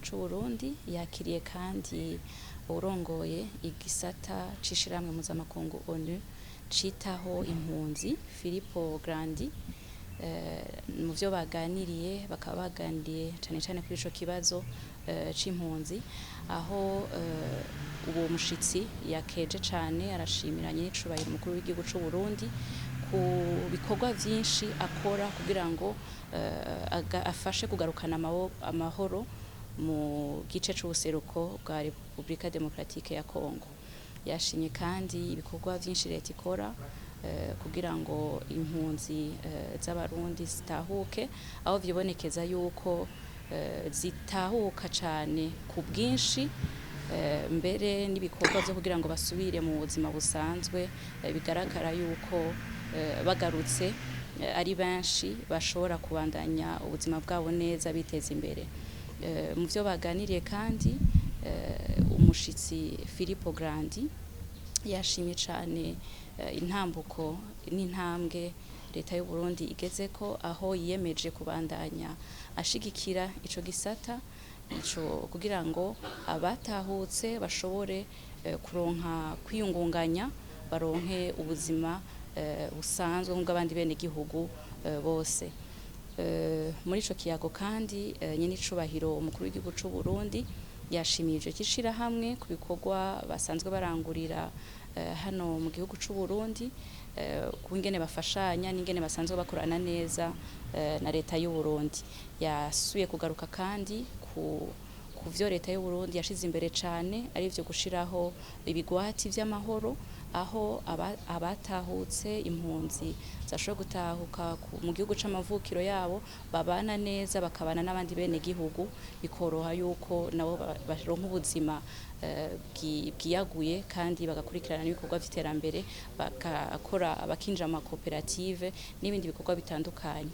c'u Burundi yakiriye kandi urongoye igisata c'ishirahamwe mpuzamakungu ONU citaho impunzi, Filippo Grandi. Mu vyo baganiriye, bakaba baganiriye cane cane kuri ico kibazo c'impunzi, aho uwo mushitsi yakeje cane, arashimira nyenicubahiro umukuru w'igihugu c'u Burundi ku bikorwa vyinshi akora kugira ngo afashe kugarukana amahoro mu gice c'ubuseruko bwa Repubulika Demokratike ya Kongo. Yashimye kandi ibikorwa vyinshi leta ikora kugira ngo impunzi z'Abarundi zitahuke, aho vyibonekeza yuko zitahuka cane ku bwinshi, mbere n'ibikorwa vyo kugira ngo basubire mu buzima busanzwe, bigaragara yuko bagarutse ari benshi bashobora kubandanya ubuzima bwabo neza, biteza imbere. Mu vyo baganiriye kandi, umushitsi Filippo Grandi yashimye cane intambuko n'intambwe leta y'u Burundi igezeko, aho yiyemeje kubandanya ashigikira ico gisata ico kugira ngo abatahutse bashobore kuronka kwiyungunganya, baronke ubuzima busanzwe nk'ubw'abandi bene gihugu bose. Muri ico kiyago kandi, nyenicubahiro umukuru w'igihugu c'u Burundi yashimiye ico gishirahamwe ku bikorwa basanzwe barangurira hano mu gihugu c'u Burundi, ku ingene bafashanya n'ingene basanzwe bakorana neza na leta y'u Burundi. Yasubiye kugaruka kandi ku vyo leta y'u Burundi yashize imbere cane, ari vyo gushiraho ibigwati vy'amahoro, aho abatahutse, impunzi zashoboye gutahuka mu gihugu c'amavukiro yabo, babana neza, bakabana n'abandi bene gihugu, bikoroha yuko nabo baronka ubuzima bwiyaguye, kandi bagakurikirana n'ibikorwa vy'iterambere, bakakora, bakinjira mu makoperative n'ibindi bikorwa bitandukanye.